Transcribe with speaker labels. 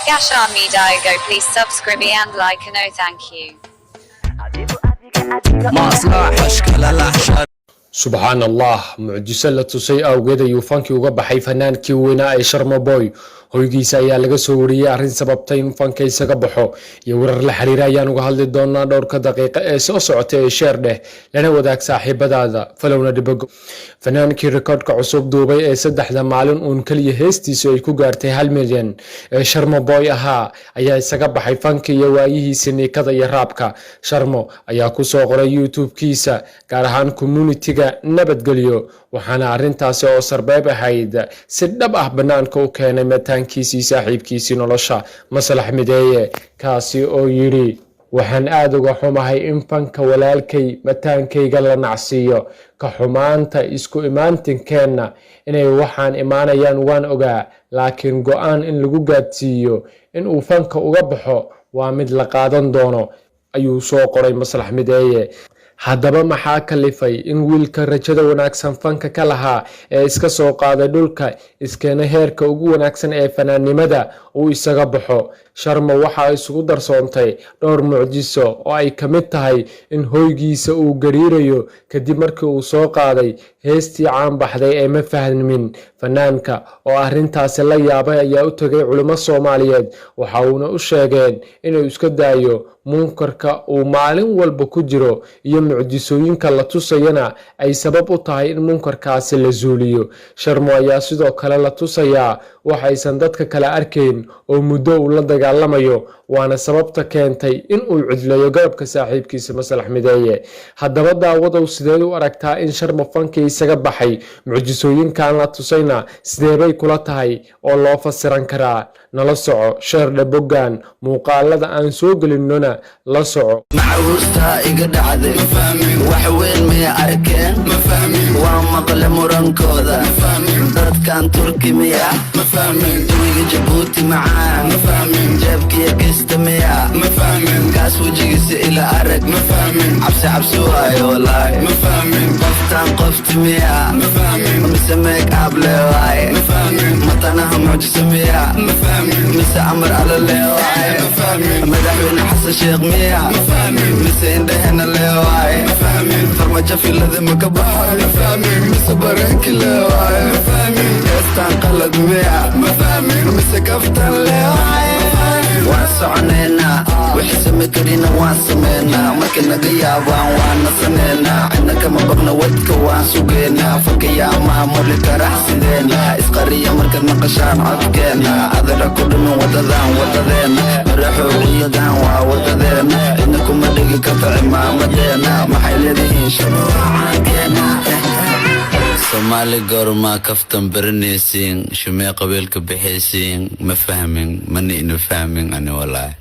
Speaker 1: Gashan Mediago, please subscribe and like and oh, thank you.
Speaker 2: Maslax kala laxshar.
Speaker 3: Subxaan Allah, mucjiso la tusay awgeed ayuu fankii uga baxay fanaankii weynaa ee Sharma Boy. Hoygiisa ayaa laga soo wariyey arrin sababtay in fanka isaga baxo, iyo warar la xiriira ayaan uga hadli doonaa dhowrka daqiiqo ee soo socota ee share dheh, lana wadaag saaxiibadaada, followna dhibago. Fanaankii rikoodhka cusub duubay ee 3da maalin uun keliya heestiisu ay ku gaartay 1 milyan ee Sharma Boy ahaa ayaa isaga baxay fanka iyo waayihiisa niikada iyo raabka. Sharmo ayaa kusoo qoray YouTube-kiisa, gaar ahaan community-ga nabadgelyo, waxaana arrintaasi oo sarbeeb ahayd si dhab ah bannaanka u keenay mataankiisii, saaxiibkiisii nolosha, Maslax Mideeye, kaasi oo yidhi: "Waxaan aada uga xumahay in fanka walaalkay mataankayga la nacsiiyo. Ka xumaanta isku imaantinkeenna inay waxaan imaanayaan waan ogaa, laakiin go-aan in lagu gaadsiiyo in uu fanka uga baxo waa mid la qaadan doono," ayuu soo qoray Maslax Mideeye. Haddaba maxaa kalifay in wiilka rajada wanaagsan fanka ka lahaa ee iska soo qaaday dhulka, iskeena heerka ugu wanaagsan ee fanaannimada, uu isaga baxo? Sharmo waxaa isugu darsoontay dhowr mucjiso oo ay ka mid tahay in hoygiisa uu gariirayo kadib markii uu soo qaaday heestii caan baxday ee Ma Fahmin. Fanaanka oo arrintaasi la yaabay ayaa u tegay culimo Soomaaliyeed, waxa uuna u sheegeen inuu iska daayo munkarka uu maalin walba ku jiro, iyo mucjisooyinka la tusayana ay sabab u tahay in munkarkaasi la zuuliyo. Sharmo ayaa sidoo kale la tusayaa waxaysan dadka kale arkayn oo muddo uu la dagaalamayo, waana sababta keentay in uu cidleeyo garabka saaxiibkiisa Maslax Mideeye. Haddaba daawadow, sideed u aragtaa in Sharmo fankii isaga baxay? Mucjisooyinkan la tusayna sideebay kula tahay oo loo fasiran karaa? Nala soco, share dhe boggan, muuqaalada aan soo gelinona la soco.
Speaker 2: Macahuustaa iga dhacday, wax weyn maya arkeen? Waa maqle murankooda dadkan. Turki miya jawiga Jabuuti macaan? Jeebkiya gesta miya kaas? Wejigiisa ila arag, cabsi cabsi waayo walaahi. Qoftaan qofti miya mise make up le waaye? Matanaha mucjiso miya mise amar alla le waaye? Madaxweyne Xasan Sheekh miya mise indhahena le waaye? Farmajo filada ma ka baxo mise bareenki le waaye? Heestaan qalad miya mise kaftan le waaye? Waan soconaynaa, wixii same karina waan sameynaa. Marka naga yaabaan waan nasaneynaa, cidna kama baqna, wadka waan sugeynaa. Fankayaa maamuli karax sideena? Isqariya markaad maqashaan codkeena. Adara ku dhimin wadadan, wadadeena maraxoowiyadan waa wadadeena. Cidna kuma dhigi karta cimaamadeena. Maxay leedihiin shabacaankeena? Soomaali goormaa kaftan baranaysiin? Shumee qabiilka bixaysiin? Ma fahmin, mana ina fahmin ani walaahi.